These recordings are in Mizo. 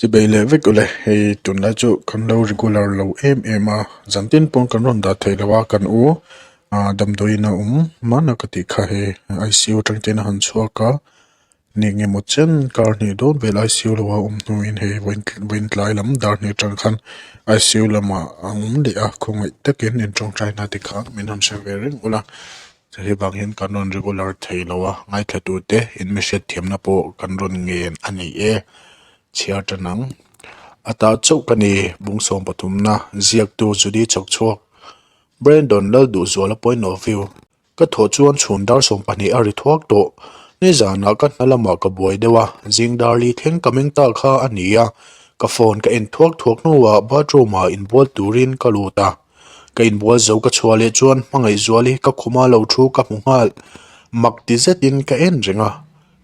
Chibei leh vek ule hei tunlai chu kan lo regular lo em em a zan tin pawn kan rawn dah theih loh a kan u ah damdawiin a awm hmana ka tih kha hei I C U atang ten a han chhuak a ni engemaw chen kar hnih dawn vel I C U lo a awm hnuin hei vawiin tlai lam dar hnih atang khan I C U lamah a awm leh a khawngaih takin in tawngtai na te kha min rawn hre ve reng ula. Hei vang hian kan rawn regular thei lo a, ngaithla tute in mi hriatthiamna pawh kan rawn ngen a ni e, chhiar tan ang. A ta chauh ka ni, bung 13na ziaktu Judy chawk chhuak. Brandon Lalduhzuala point of view. Ka thawh chuan chhun dar 12 a ri thuak tawh. Nizanah ka hna lamah ka buai deuh a, zing dar li thleng ka meng ta kha a ni a, ka phone ka en thuak thuak hnuah bathroom ah inbual turin ka lut a. Ka inbual zo ka chhuah leh chuan Hmangaihzuali ka khuma lo thu ka hmu nghal. Mak ti zetin ka en reng a,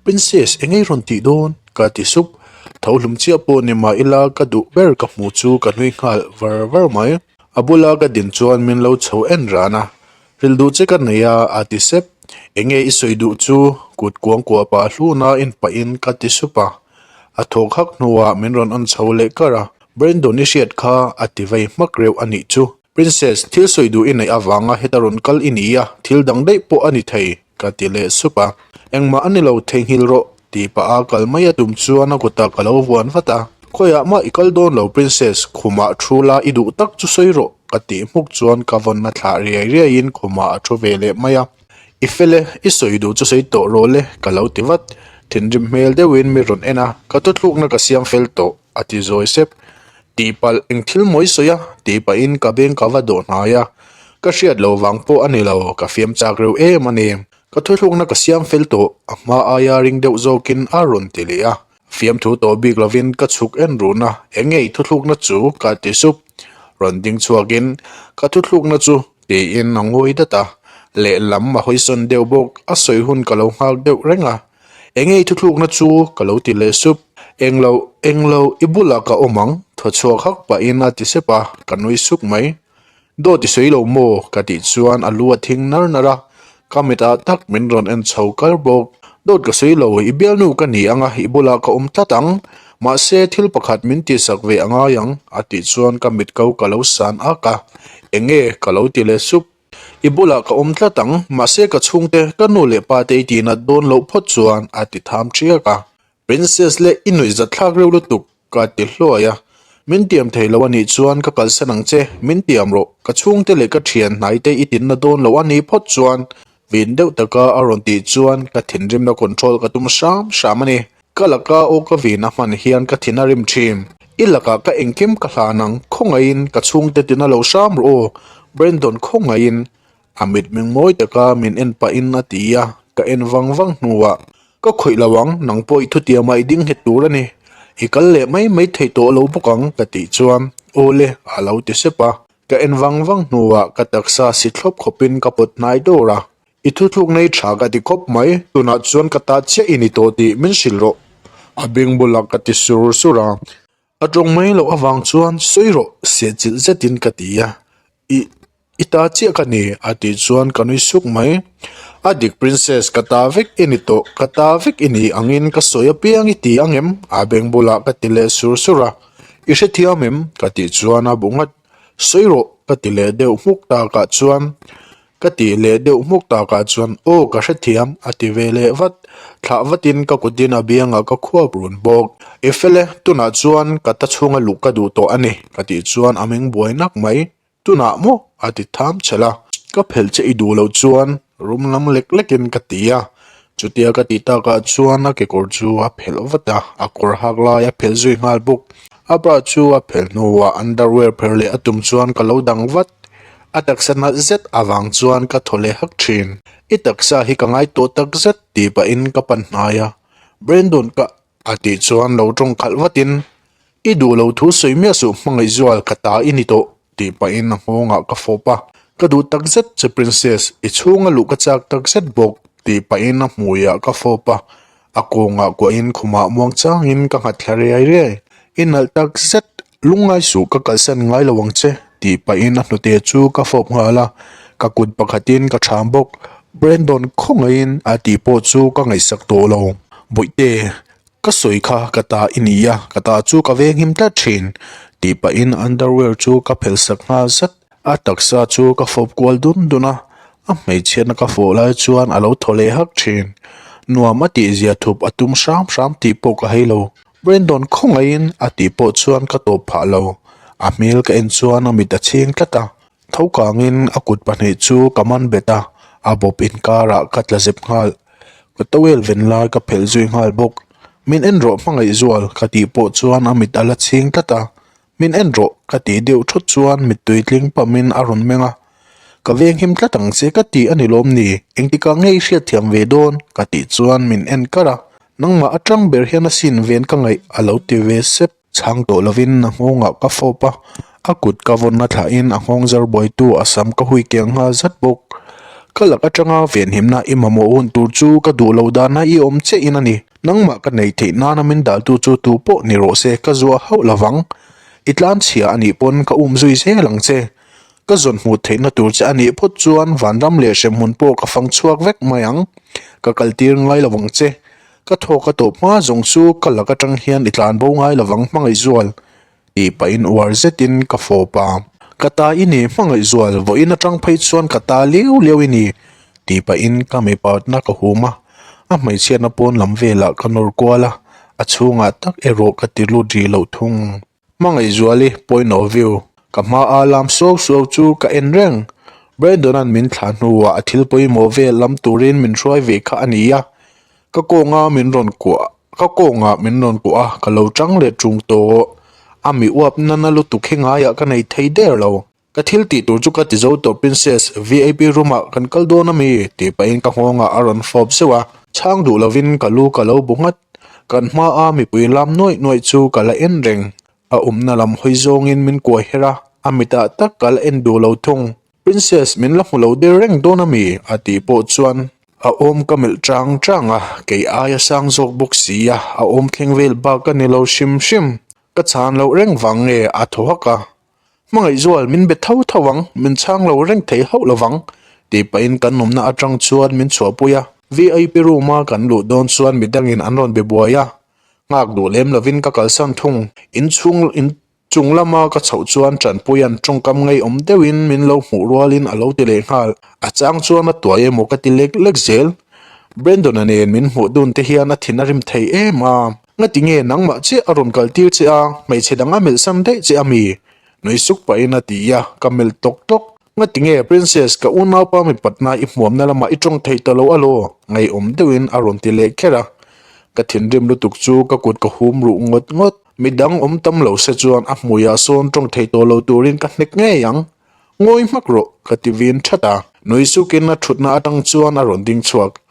Princess eng ei rawn tih dawn? ka ti sup. Tho hlum chiah pawh ni mah ila ka duh ber ka hmu chu ka nui nghal var var mai. A bula ka din chuan min lo chho en ran a, Rilh duh che ka nei a, a ti sep. Enge i sawi duh chu? Kut kuang kuah pah hluna en pahin ka ti sup a. A thawk hak hnuah min rawn awn chho leh kar a. Brandon i hriat kha a ti vei hmak reuh a nih chu. Princess, thil sawi duh i neih avanga heta rawn kal i ni a, thil dang daih pawh a ni thei, ka ti leh sup a. Engmah a ni lo, theihnghilh rawh, tih pah a kal mai a tum chuan a kutah ka lo vuan vat a. Khawiah mah i kal dawn lo Princess, khumah thu la i duh tak chu sawi rawh, ka tih hmuk chuan ka vawnna thlah riai riaiin khumah a thu ve leh mai a. I fel e, i sawi duh chu sawi tawh rawh le, ka lo ti vat. Thinrim hmel deuhin mi rawn en a, ka thuthlukna ka siam fel tawh. A ti zawi sep. Tihpalh eng thil mawi sawi a? tih pahin ka beng ka va dawh hnai a. Ka hriat lo vang pawh a ni lo, ka fiam chak reuh em a ni. Ka thuthlukna ka siam fel tawh, a hma aia ring deuh zawkin a rawn ti leh a. Fiamthu tawh bik lovin ka chhuk en run a, eng nge i thuthlukna chu? ka ti sup. Rawn ding chhuakin, Ka thuthlukna chu tiin a ngawi dat a. Lehlam a hawisawn deuh bawk, a sawi hun ka lo nghak deuh reng a. Eng nge i thuthlukna chu? ka lo ti leh sup. Englo, englo, i bulah ka awm ang, thaw chhuak hak pahin a ti sep a, ka nui suk mai. Dawt i sawi lo maw? ka tih chuan a lu a thing nar nar a, ka mitah tak min rawn en chho kar bawk. Dawt ka sawi lo, i bialnu ka ni ang a, i bulah ka awm tlat ang. Mahse, thil pakhat min tihsak ve a ngai ang, a tih chuan ka mit ko ka lo san ak a. Eng nge? ka lo ti leh sup. I bulah ka awm tlat ang, mahse ka chhungte, ka nu leh pa te i tihnat dawn loh phawt chuan a ti tham ṭiak a. Princess leh i nuih zat thlak reuh lutuk, ka ti hluai a. Min tiam thei lo a nih chuan ka kalsan ang che, min tiam rawh, ka chhungte leh ka ṭhian hnai te i tinna dawn loh a nih phawt chuan vin deuh taka a rawn tih chuan ka thinrimna control ka tum hram hram a ni. Ka laka aw ka vin a hman hian ka thin a rim thin. I lakah ka engkim ka hlan ang, khawngaihin ka chhungte tina lo hram rawh aw, Brandon khawngaihin a mitmeng mawi taka min en pahin a ti a, ka en vang vang hnuah ka khawih lo ang, nang pawh i thutiamah i ding nghet tur a ni, i kal leh mai mai thei tawh lo bawk ang ka tih chuan aw le a lo ti sep a, ka en vang vang hnuah ka taksa si thlawp khawpin ka pawt hnai dawr a. I thuthluk nei tha ka ti khawp mai, tunah chuan ka ta chiah i ni tawh tih min hrilh rawh. A beng bulah ka ti sur sur a. A tawng mai loh avang chuan sawi rawh sehchilh zetin ka ti a. I, i ta chiah ka ni a tih chuan ka nui suk mai. A dik princess ka ta vek i ni tawh, ka ta vek i ni angin ka sawi apiang i ti ang em? A beng bulah ka ti leh sur sur a. I hrethiam em? Ka tih chuan a bu nghat. Sawi rawh ka ti leh deuh hmuk takah chuan Ka tih leh deuh hmuk takah chuan, Aw, ka hrethiam, a ti ve leh vat. Thlah vatin ka kutin a biangah ka khuap run bawk. I fel e, tunah chuan ka ta chhunga luh ka duh tawh a ni, ka tih chuan a meng buai nak mai. Tunah maw? a ti tham chhelh a. Ka phelh che i duh loh chuan rum lam lek lekin ka ti a. Chutia ka tih takah chuan a kekawr chu a phelh vat a, a kawr hak lai a phelh zui nghal bawk. A bra chu a phelh hnuah underwear pherh leh a tum chuan ka lo dang vat. A taksa nalh zet avang chuan ka thaw leh hak thin. I taksa hi ka ngai tawh tak zet tih pahin ka pan hnai a. Brandon ka a tih chuan lo tawng khalh vatin, I duh lo thu sawi miah suh hmangaihzual ka ta i ni tawh tih pahin a nghawngah ka fawp a. Ka duh tak zet che princess, i chhunga luh ka chak tak zet bawk tih pahin a hmuiah ka fawp a. A kawngah kuahin khumah muang changin ka nghat thla riai riai. I nalh tak zet, lungngai suh ka kalsan ngai lo ang che tih pahin a hnute chu ka fawp nghal a, ka kut pakhatin ka ṭham bawk. Brandon khawngaihin a tih pawh chu ka ngaihsak tawh lo. Bawihte! Ka sawi kha ka ta i ni a, ka ta chu ka venghim tlat thin, tih pahin underwear chu ka phelh sak nghal zat. A taksa chu ka fawp kual dun dun a, a hmeichhiatna ka fawh lai chuan a lo thaw leh hak thin. Nuam a tihzia thup a tum hram hram tih pawh ka hei lo. Brandon khawngaihin a tih pawh chuan ka tawp phah lo. A hmel ka en chuan a mit a chhing tlat a, tho kangin a kut pahnih chu ka man bet a, a bawp inkarah ka tla zep nghal. Ka towel ven lai ka phelh zui nghal bawk. Min en rawh hmangaih zual ka tih pawh chuan a mit a la chhing tlat a, Min en rawh ka tih deuh thut chuan mittui tling pamin a rawn meng a, Ka venghim tlat ang che ka ti a ni lawm ni, engtikah nge i hriatthiam ve dawn? ka tih chuan min en kar a, Nangmah atang ber hian a sin ven ka ngaih a lo ti ve sep. Chhang tawh lovin a nghawngah ka fawp a, a kut ka vawnna thlahin a nghawng zar buaitu a sam ka hui keng nghal zat bawk. Ka lak atanga venhimna i mamawh hun tur chu ka duh lo dana i awm chiahin a ni. Nangmah ka nei theih nana min daltu chu tu pawh ni rawh se ka zuah hauh lovang. I tlanchhia a nih pawn ka um zui zel ang che. Ka zawn hmuh theihna tur che a nih phawt chuan vanram leh hremhmun pawh ka fang chhuak vek mai ang. Ka kaltir ngai lo ang che. Ka thawk a tawp hma zawng chu ka lak atang hian i tlanbo ngai lovang hmangaihzual. Tih pahin uar zetin ka fawp a. Ka ta i ni hmangaihzual, vawiin atang phei chuan ka ta liau liau i ni, tih pahin ka mipatna ka hum a. A hmeichhiatna pawn lam velah ka nawr kual a, a chhungah tak erawh ka ti lut rih loh thung. Hmangaihzuali point of view, ka hmaa lam suau suau chu ka en reng. Brandon-a'n min thlah hnuah a thil pawimawh vel lam turin min hruai ve kha a ni a. Ka kawnga min rawn kuah ka kawngah min rawn kuah a, ka lo tang leh tung tawh. A mi uap nana lutuk hi ngaiah ka nei thei der lo. Ka thil tih tur chu ka ti zo tawh Princess, VIP room ah kan kal dawn ami? tih pahin ka nghawngah a rawn fawp zeuh a, chhang duh lovin ka lu ka lo bu nghat. Kan hmaa mipui lam nuaih nuaih chu ka la en reng. A awmna lam hawi zawngin min kuai her a, a mitah tak ka la en duh lo thung. Princess min la hmu lo der reng dawn ami? a tih pawh chuan a awm ka melh chang chang a, kei aia sang zawk bawk si a, a awm thleng vel bak a ni lo hrim hrim. Ka chhan loh reng vang nge a thaw hak a, Hmangaihzual min be tho tho ang, min chhang lo reng thei hauh lo vang tih pahin kan awmna atang chuan min chhuahpui a. VIP room a kan luh dawn chuan midangin an rawn be buai a, nghak duh lem lovin ka kalsan thung. Inchhung in Chung lama ka chhoh chuan Tanpuia'n tawngkam ngeiawm deuhin min lo hmuh rualin a lo ti leh nghal. A chang chuan a tuai emaw ka ti lek lek zel. Brandon-a nen min hmuh dun te hian a thin a rim thei em a. Ngati nge nangmah chiah a rawn kal tir che a, hmeichhe dang a melh sam daih che a mi? Nui suk pahin a ti a, ka melh tawk tawk. Ngati nge Princess ka unaupa mipatna i hmuamna lamah i tawng thei ta lo alaw? Ngeiawm deuhin a rawn ti leh kher a. Ka thinrim lutuk chu ka kut ka hum ruh ngawt ngawt. Midang awm tam lo se chuan a hmuiah sawn tawng thei tawh lo turin ka hnek ngei ang. Ngawi hmak rawh, ka ti vin that a. Nui sukin a thutna atang chuan a rawn ding chhuak.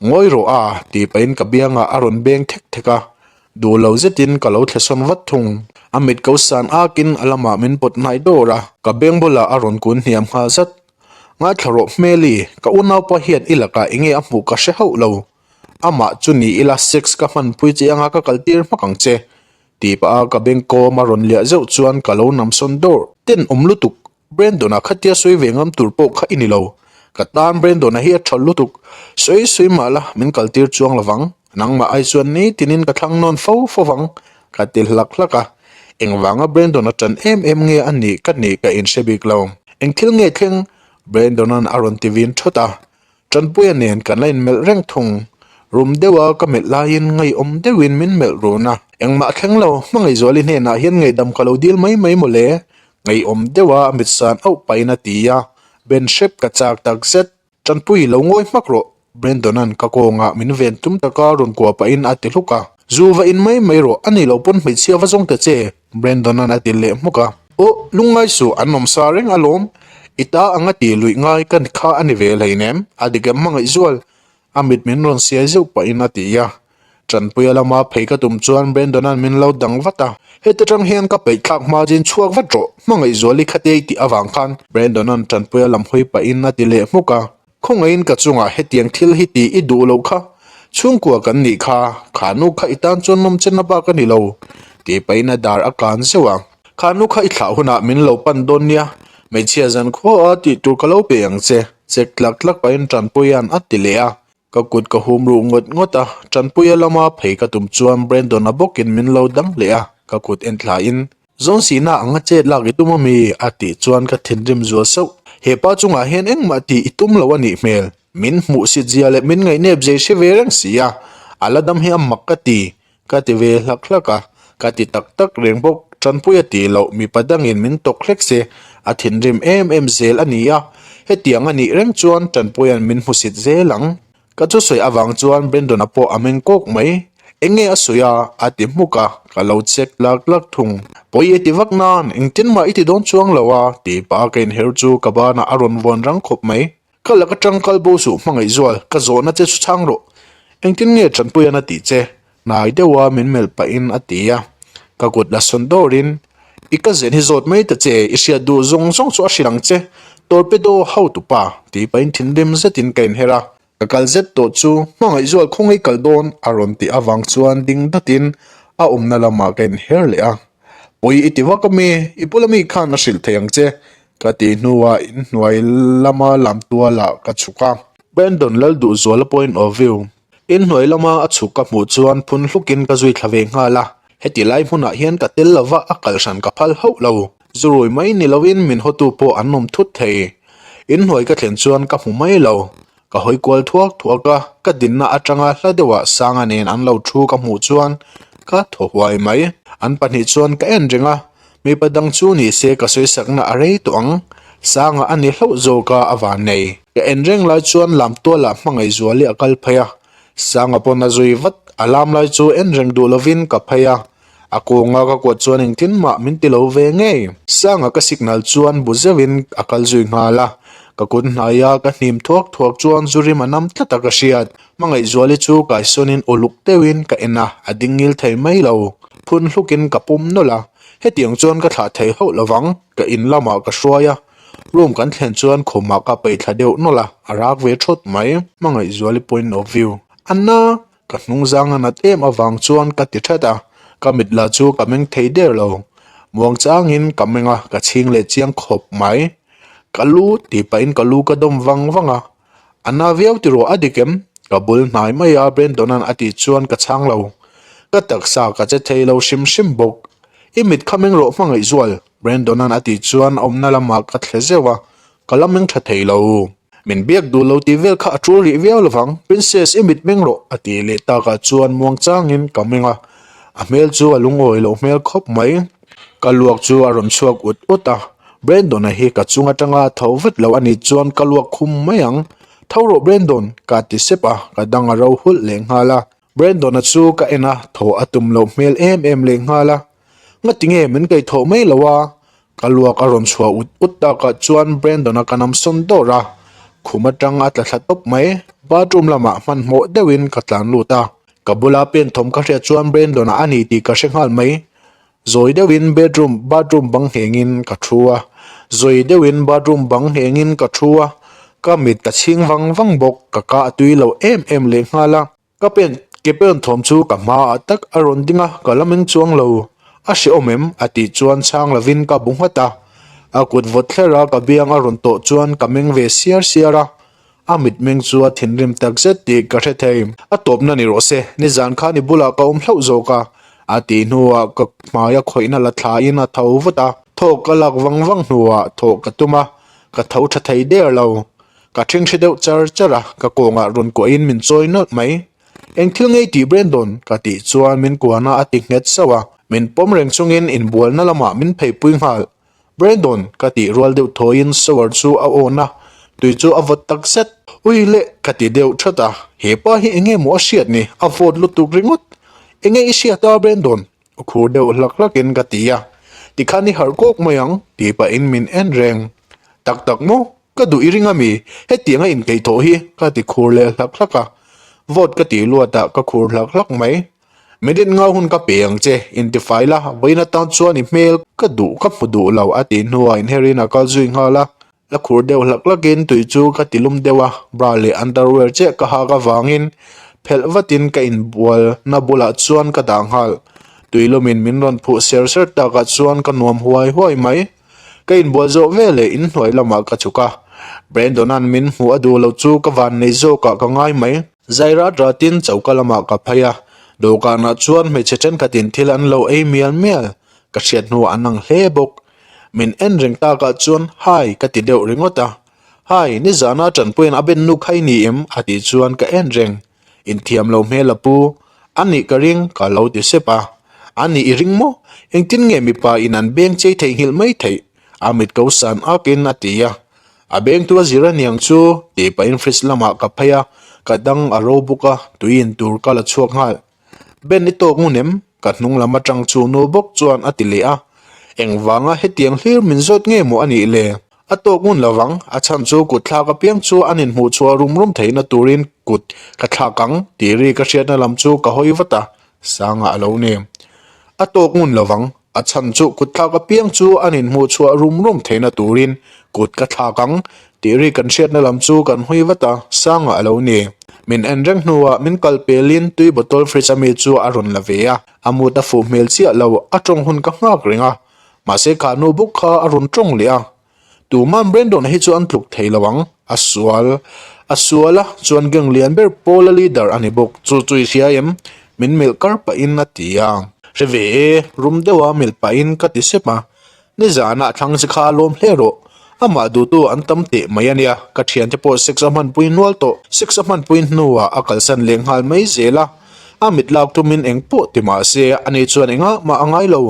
Ngawi rawh a, tih pahin ka biangah a rawn beng thek thek a. Duh lo zetin ka lo thle sawn vat thung. A mit ko san akin a lamah min pawt hnai dawr a. Ka beng bulah a rawn kun hniam nghal zat. Ngaithla rawh Hmeli, ka unaupa hian i lakah enge a hmuh ka hre hauh lo. Amah chu ni ila sex ka hmanpui che anga ka kaltir hmak ang che tih pah a ka beng kawm a rawn liah zeuh chuan ka lo nam sawn dawr. Tenawm lutuk, Brandon-a khatia sawi ve ngam tur pawh kha i ni lo. Ka tan Brandon-a hi a tha lutuk, sawi sawi mah la min kaltir chuang lovang, nangmah ai chuan nitinin ka thlang nawn fo fo vang ka ti hlak hlak a. Engvanga Brandon-a tan em em nge a nih ka nih ka inhre bik lo. Engthil nge thleng? Brandon-a'n a rawn ti vin thawt a. Tanpuia nen kan la inmelh reng thung. Rum deuha ka melh laiin ngeiawm deuhin min melh run a. Engmah thleng lo, Hmangaihzuali hnenah hian ngeihdam ka lo dil mai mai mawle. Ngeiawm deuha a mit san auh pahin a ti a, Ben hrep ka chak tak zet. Tanpui lo ngawi hmak rawh, Brandon-a'n ka kawngah min ven tum taka rawn kuah pahin a ti hluk a. Zu va in mai mai rawh, a ni lo pawn hmeichhia va zawng ta che, Brandon-a'n a ti leh hmuk a. Aw, lungngai suh, an awm sa reng alawm. I ta anga tih luih ngai ka kha a ni ve hleinem, a dik em hmangaih zual. A mit min rawn siai zeuh pahin a ti a. Tanpuia lama phei ka tum chuan Brandon-a'n min lo dang vat a. Heti tang hian ka peih thlak hma chin chhuak vat rawh, hmangaih zuali kha te i tih avang khan Brandon-a'n Tanpuia lam hawi pahin a ti leh hmuk a. Khawngaihin ka chungah hetiang thil hi tih i duh loh kha, chhungkua kan nih kha, kha nu kha i tan chuan nawm chenna bak a ni lo, tih pahin a dar a kan zeuh a. Kha nu kha i thlah hunah min lo pan dawn nia, hmeichhia zan khuaah tih tur ka lo pe ang che, chek tlak tlak pahin Tanpuia'n a ti leh a. Ka kut ka hum ruh ngawt ngawt a, Tanpuia lama phei ka tum chuan Brandon-a bawkin min lo dang leh a, ka kut en thlain, Zawnsihna anga chet lak i tum ami? a tih chuan ka thinrim zual sauh. He pa chungah hian engmah tih i tum lo a nih hmel. Min hmuhsit zia leh min ngaihnep zei hre ve reng si a, a la dam hi a mak ka ti. Ka ti ve hlak hlak a, ka ti tak tak reng bawk. Tanpui a tih loh mipa dangin min tawk hlek se, a thinrim em em zel a ni a, hetiang a nih reng chuan Tanpuia'n min hmusit zel ang. Ka thusawi avang chuan Brandon-a pawh a meng kawk mai. Eng nge a sawi a? a ti hmuk a, ka lo check tlak tlak thung. Pawi i ti vak nan, engtin mah i ti dawn chuang lo a, tih pah a ka inher chu ka banah a rawn vuan rang khawp mai. Ka lak atang kal bo suh hmangaih zual, ka zawhna che chu chhang rawh. Engtin nge Tanpuia'n a tih che? Hnai deuha min melh pahin a ti a. Ka kut la sawn dawrin, I ka zen hi zawt mai ta che, i hriat duh zawng zawng chu a hrilh ang che, Torpedo hotupa, tih pahin thinrim zetin ka inher a. Ka kal zet tawh chu hmangaih zual khawngaih kal dawn a rawn tih avang chuan ding datin a awmna lamah ka inher leh a. Pawi i ti vak ami? I bula mi khan a hrilh thei ang che, Ka tih hnuah inhnuai lama lam tualah ka chhuk a. Brandon Lalduhzuala point of view. Inhnuai lama a chhuk ka hmuh chuan phun hlukin ka zui thla ve nghal a. Heti lai hmunah hian ka tel lova a kal hran ka phal hauh lo. Zurui mai ni loin min hawtu pawh an awm thut thei. Inhnuai ka thlen chuan ka hmu mai lo. Ka hawi kual thuak thuak a, ka dinna atanga hla deuhah Sanga nen an lo thu ka hmuh chuan ka thaw huai mai. An pahnih chuan ka en reng a, mipa dang chu ni se ka sawisakna a rei tawh ang. Sanga a ni hlauh zawk a, a van nei. Ka en reng lai chuan lam tualah Hmangaihzuali a kal phei a, Sanga pawn a zui vat. A lam lai chu en reng duh lovin ka phei a, A kawnga ka kuat chuan engtin mah min ti lo ve ngei. Sanga ka signal chuan bu zeuhin a kal zui nghal a, ka kut hnaia ka hnim thuak thuak chuan zu rim a nam tlat a ka hriat. Hmangaihzuali chu kaisawnin uluk deuhin ka en a, a ding ngil thei mai lo. Phun hlukin ka pum nawlh a, hetiang chuan ka thlah thei hauh lovang, ka in lamah ka hruai a, room kan thlen chuan khumah ka peih thla deuh nawlh a, a rak ve thawt mai. Hmangaihzuali point of view, Anna! Ka hnung zang a nat em avang chuan ka ti that a, ka mit lah chu ka meng thei der lo. Muang changin ka meng a, ka chhing leh chiang khawp mai. Ka lu tih pahin ka lu ka dawm vang vang a, A na viau tiraw a dik em? Ka bul hnai mai a Brandon-a'n a tih chuan ka chhang lo. Ka taksa ka che thei lo hrim hrim bawk. I mit kha meng rawh hmangaih zual, Brandon-a'n a tih chuan awmna lamah ka thle zeuh a, ka la meng tha thei lo. Min biak duh lo tih vel kha a tul rih viau lovang, Princess i mit meng rawh a tih leh takah chuan muang changin ka meng a, a hmel chu a lungawi loh hmel khawp mai. Ka luak chu a rawn chhuak ut ut a, Brandon-a hi ka chung atanga a tho vat lo a nih chuan ka luak khum mai ang. Tho rawh Brandon, ka ti sep a, ka dang a ro hulh leh nghal a. Brandon-a chu ka en a, thaw a tum loh hmel em em leh nghal a. Ngati nge min kaihthawh mai lo a? Ka luak a rawn chhuah ut ut takah chuan Brandon-a ka nam sawn dawrh a, khum atang a tla thla tawp mai. Bathroom lamah hmanhmawh deuhin ka tlan lut a, ka bula pen thawm ka hriat chuan Brandon-a a ni tih ka hre nghal mai. Zawi deuhin bedroom bathroom bang nghengin ka thu a, zawi deuhin bathroom bang nghengin ka thu a, ka mit ka chhing vang vang bawk, ka ka a tui lo em em lehnghal a. Ka pen ke pen thawm chu ka hmaah tak a rawn ding a, ka la meng chuang lo. A hrehawm em? a tih chuan chhang lovin ka bu nghat a. A kut vawt thler a ka biang a rawn tawh chuan ka meng ve siar siar a. A mitmeng chu a thinrim tak zet tih ka hre thei. A tawpna ni rawh se, nizan khan i bulah ka awm hlauh zawk a, a tih hnuah ka hmaia khawihna la thlain a tho vut a. Thawk ka lak vang vang hnuah thawh ka tum a, ka tho tha thei der lo. Ka ṭhingṭhi deuh char char a, ka kawngah rawn kuahin min chawi nawlh mai. Eng thil ngei tih Brandon? ka tih chuan min kuahna a ti nghet sauh a, min pawm reng chungin inbualna lamah min pheipui nghal. Brandon! ka tih rual deuh thawiin shower chu a awn a, tui chu a vawt tak zet. Ui leh! ka ti deuh that a, he pa hi eng nge maw a hriat ni? A vawt lutuk ringawt. Eng nge i hriat a Brandon? Khur deuh hlak hlakin ka ti a, tikhan i harh kawk mai ang tih pahin min en reng. Tak tak maw? Ka duh i ring ami? Hetiang a inkeih thawh hi ka ti khur leh hlak hlak a, vote ka tih luat ah ka khur hlak hlak mai. Minute ngau hun ka pe ang che, intifai la, vawiin atan chuan i hmel ka duh ka hmu duh lo a tih hnuah inherin a kal zui nghal a. La khur deuh hlak hlakin tui chu ka ti lum deuh a, bra leh underwear chiah ka hak avangin phelh vatin ka inbualna bulah chuan ka dah nghal. Tui lumin min rawn phuh ser ser takah chuan ka nuam huai huai mai. Ka inbual zawh veleh inhnuai lamah ka chhuk a, Brandon-a'n min hmuh a duh loh chu ka van nei zawkah ka ngai mai. Zai rat ratin choka lamah ka phei a, dawhkanah chuan hmeichhe thenkhatin thil an lo ei mial mial, ka hriat hnuah an ang hle bawk. Min en reng takah chuan Hi ka ti deuh ringawt a, Hi, nizana tanpuiin a ben nu kha i ni em? a tih chuan ka en reng. Inthiam lo hmel a pu, a nih ka ring ka lo ti sep a. A nih i ring maw? Engtin nge mipa in an beng chei theihnghilh mai theih? A mit ko san akin a ti a. A beng tu a zir aniang chu tih pahin fridge lamah ka phei a, ka dang a ro bawk a, tui in tur ka la chhuak nghal. Ben i tawk ngun em? Ka hnung lam atang chu nu bawk chuan a ti leh a. Engvanga hetiang hlir min zawt nge maw a nih le? A tawk ngun lo vang, a chhan chu kut thlak apiang chu an inhmuh chhuah rum rum theihna turin kut ka thlak ang tih ri ka hriatna lam chu ka hawi vat a, Sanga a lo ni. A tawk ngun lo vang, a chhan chu kut thlak apiang chu an inhmuh chhuah rum rum theihna turin kut ka thlak ang tih ri kan hriatna lam chu kan hawi vat a, Sanga a lo ni. Min en reng hnuah min kal pelin tui bottle fridge ami chu a rawn la ve a, a mut a fuh hmel chiah lo, a tawng hun ka nghak reng a. Mahse kha nu bawk kha a rawn tawng leh a, Tuman Brandon hi chu an tluk thei lo ang, a sual a sual a, chuan gang lian ber Paul-a leader a ni bawk, chu chu i hria em? Min melh kar pahin a ti a. Hre ve e, rum deuha melh pahin ka ti sep a, nizanah thlang che kha a lawm hle rawh, amah duhtu an tam teh mai a nia, ka thiante pawh sex a hmanpui nual tawh, sex a hmanpui hnuah a kalsan leh nghal mai zel a, a mit lak tumin eng pawh ti mah se ani chuan engah mah a ngai lo.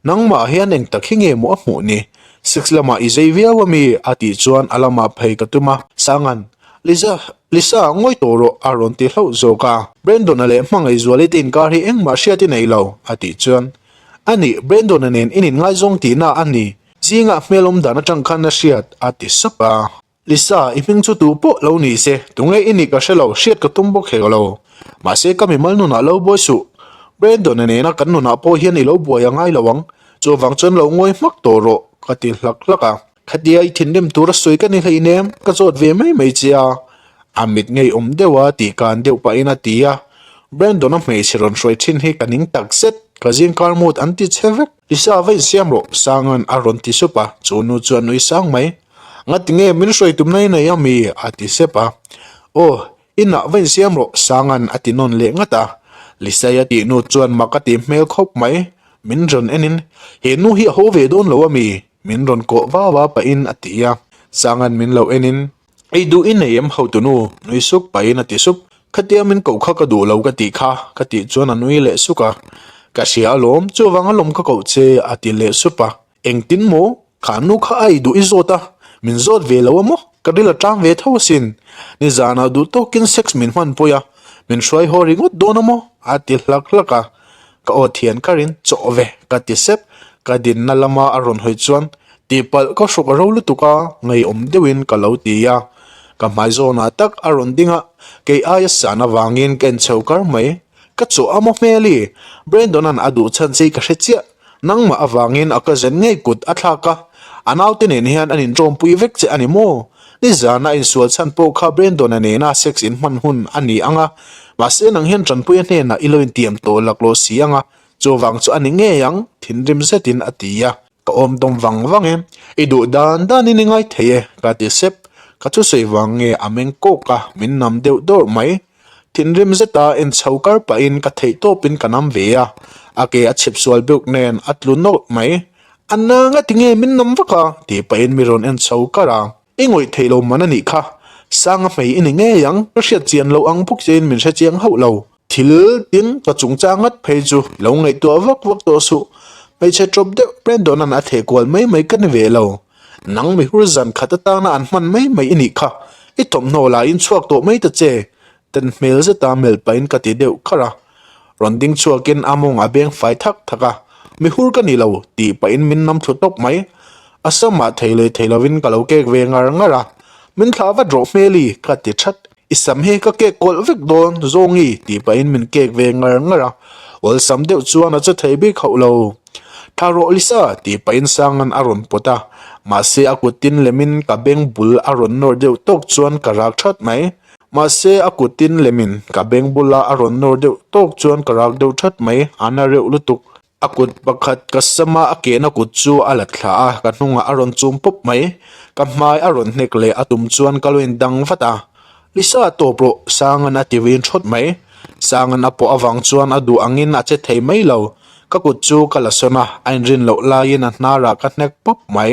Nangmah hian eng tak hi nge maw a hmuh ni? Sex lamah i zei viau ami? A tih chuan a lamah phei ka tum a. Sangan, Lisa, Lisa, ngawi tawh rawh a rawn ti hlauh zawk a. Brandon-a leh Hmangaihzuali te inkar hi engmah hriat i nei lo, a tih chuan, A nih, Brandon-a nen in inngaizawng tihna a ni. Zingah hmel awm dan atang khan a hriat, a ti sap a. Lisa, i hming chu tu pawh lo ni se, tunge i nih ka hre lo, hriat ka tum bawk hek lo. Mahse ka mimal nunah lo buai suh. Brandon-a nena kan nunah pawh hian i lo buai a ngai lo ang, chuvang chuan lo ngawi hmak tawh rawh, ka ti hlak hlak a. Khatia i thinrim tur a sawi ka ni hleinem, ka zawt ve mai mai che a. A mit ngeiawm deuha tih kan deuh pahin a ti a. Brandon-a hmeichhe rawn hruai thin hi ka ning takzet, ka zingkar mood an ti chhe vek. Lisa va insiam rawh, Sanga'n a rawn ti sup a, chu nu chu a nui sang mai. Ngati nge min hruai tumna i nei ami? a ti sep a. Aw, inah va insiam rawh, Sanga'n a ti nawn leh ngat a. Lisai a tih nu chuan mak a ti hmel khawp mai. Min rawn enin, He nu hi a haw ve dawn lo ami? Min rawn kawh va va pahin a ti a. Sanga'n min lo enin, Ei duh i nei em hotu nu? Nui suk pahin a ti sup. Khatia min koh kha ka duh lo ka tih kha ka tih chuan a nui leh suk a. Ka hria alawm, chuvang alawm ka koh che a ti leh sup a. Engtin maw? Kha nu kha a ei duh i zawt a, min zawt ve lo a maw? Ka ril a tang ve tho asin. Nizanah duh tawkin sex min hmanpui a, min hruai haw ringawt dawn a maw? A ti hlak hlak a. Ka aw thian karin chawh ve ka ti sep, ka dinna lama a rawn hawi chuan tihpalh ka hruk a ro lutuk a, ngeiawm deuhin ka lo ti a. Ka hmai zawnah tak a rawn ding a, kei aia san avangin ka enchho kar mai. Ka chawh a maw hmeli? Brandon-a'n a duh chhan che ka hre chiah. Nangmah avangin a cousin ngei kut a thlak a, a naute nen hian an inṭawmpui vek che a ni maw? Nizana a insual chhan pawh kha Brandon-a nena sex inhman hun a ni ang a, mahse nang hian ṭanpuia hnenah i lo intiam tawh laklawh si ang a, chuvang chu a ni ngei ang, thinrim zetin a ti a. Ka awm dawm vang vang e, i duh dan danin i ngai thei e, ka ti sep. Ka thusawi vang nge a meng kawk a, min nam deuh dawrh mai. Thinrim zeta en chho kar pahin ka theih tawpin ka nam ve a, a ke a chhip sual buk nen a tlu nawlh mai. A na nga tinge min nam vak a? tih pahin mi rawn en chho kar a. I ngawih theih lo man a nih kha. Sanga hmei i ni ngei ang, ka hriat chian loh ang bawk chein min hre chiang hauh lo. Thil tin ka chungchang ngat phei chu lo ngaihtuah vak vak tawh suh. Hmeichhe tawp deuh Brandon-a'n a theh kual mai mai ka ni ve lo. Nang mi hur zan khat atana an hman mai mai i nih kha, i thawmhnaw la in chhuak tawh mai ta che, ten hmel zeta melh pahin ka ti deuh kharh a. Rawn ding chhuakin a mawng a beng fai thak thak a, mi hur ka ni lo tih pahin min nam thlu tawp mai. A samah thei leh thei lovin ka lo kek ve ngar ngar a, min thlah vat rawh hmeli ka ti that. I sam hi ka kek kawlh vek dawn zawngi tih pahin min kek ve ngar ngar a, awlsam deuh chuan a che thei bik hauh lo. Thla rawh Lisa tih pahin Sanga'n a rawn pawt a, mahse a kut tin lemin ka beng bul a rawn nawr deuh tawk chuan ka rak that mai. Mahse a kut tin lemin ka beng bula a rawn nawr deuh tawk chuan ka rak deuh that mai, a na reuh lutuk. A kut pakhat ka sama a kehna kut chu a la thla a, ka hnungah a rawn chum pawp mai. Ka hmai a rawn hnek leh a tum chuan ka lo indang vat a. Lisa tawp rawh Sanga'n a ti vin thawt mai. Sanga'n a pawh avang chuan a duh angin a che thei mai lo. Ka kut chu ka la sawn a, a inrin loh laiin a hnarah ka hnek pawp mai.